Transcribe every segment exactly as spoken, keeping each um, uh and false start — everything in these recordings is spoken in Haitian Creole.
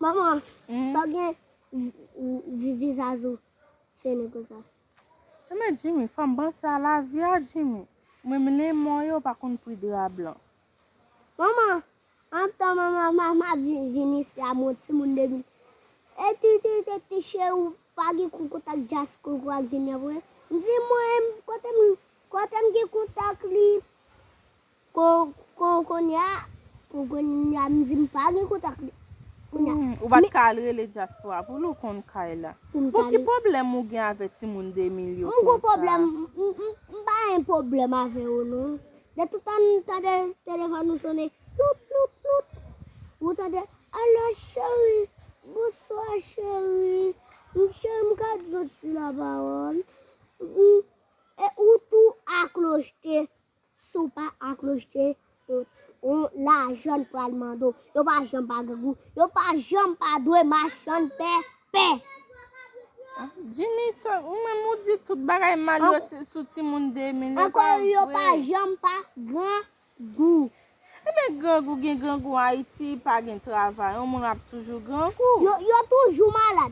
Manman, sa gen vi- vi- vizaj ou fè nèg konsa. Enben Jimmy, fò m panse a lavi a Jimmy. Menm lemò yo pa konn pri dra blan. Manman, antan manman mama vin isi a mwen timoun de mil. E ti ti ti ti cheri ou pa gen kou kontak Djas Koko ak vini apre. M di mwen kote m kote m gen kontak li. Ko ko kounye a ko kounye a m di m pa gen kontak li. Kounye a. Hmm, ou pa t ka al rele dyaspora pou l ou konn kay la. Pou m Bon, ki pale. Pwoblèm ou gen avè timoun de mil yo M gon konsa? Pwoblèm, m- m- m- m pa gen pwoblèm avè yo non. De toutan m tande telefòn ou sonnen, ploup ploup ploup. Ou tande, alo cheri, bonswa cheri. M cheri m ka di w ti lapawòl. M- E ou tou aklochte. Si w pa aklochte, yon ti- yon lajan pral mande w. Yo pa janm pa grangou. Yo pa janm pa dwe machann pè pè. Ah, Jimmy, sa- ou menm ou di tout bagay mal yo An- sou- sou timoun de mil yo Ankò pa yo pa vre. Janm pa grangou. Enben grangou gen grangou Ayiti, pa gen travay, yon moun ap toujou grangou. Yo, yo toujou malad.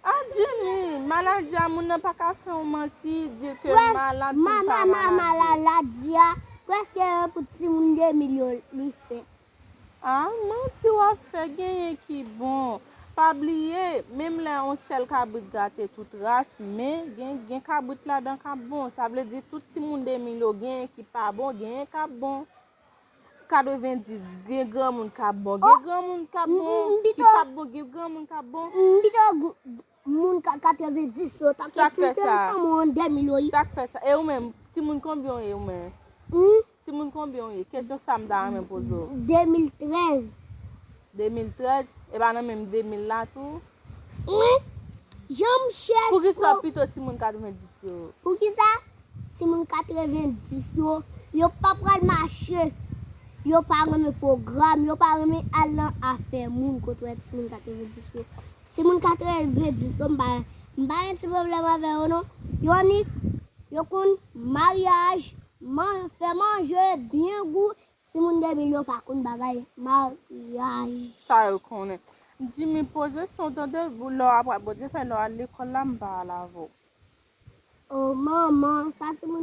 Ah Jimmy, maladi a moun nan pa ka fè yon manti, di l ke Près- malad pou l ma- pa ma- ma- malad. Vre. Maladi a, prèske pou timoun de mil yo li fè. Ah, manti w ap fè, genyen ki bon. Pa bliye, menm lè yon sèl kabrit gate tout ras, men gen, gen kabrit ladan k ap bon. Sa vle di tout timoun de mil yo, genyen ki pa bon, genyen k ap bon. Katrevenndis, gen granmoun k ap bon, gen Oh, granmoun k ap m- bon, m- m ki pito- p ap bon, gen granmoun k ap bon. M pito gou- moun ka- katrevenndis yo, tanke Sa k fè ti sa? Tèm sa mwen de mil yo. Sa k fè sa? E ou menm, timoun konbyen w ye ou menm? Hmm? Timoun konbyen w ye? Kesyon sa m ta renmen poze w. De mil trèz. De mil trèz? E pa nan menm de mil la tou? Mwen, jan m chèch Poukisa pou- pito timoun katrevenndis yo? Poukisa? Timoun katrevenndis yo, yo pa pral mache. Yo pa renmen pwogram, yo pa renmen al nan afè moun kote w wè timoun katrevenndis yo. Timoun katrevenndis yo, m pa, m pa gen ti pwoblèm avè yo non. Yo nik, yo konn maryaj, man, fè manje, byen gou. Timoun de mil yo pa konn bagay maryaj. Sa yo konnen. Jimmy poze son tande lè w ap Bondye fè lè w al lekòl la m pa al avè w. O manman, sa timoun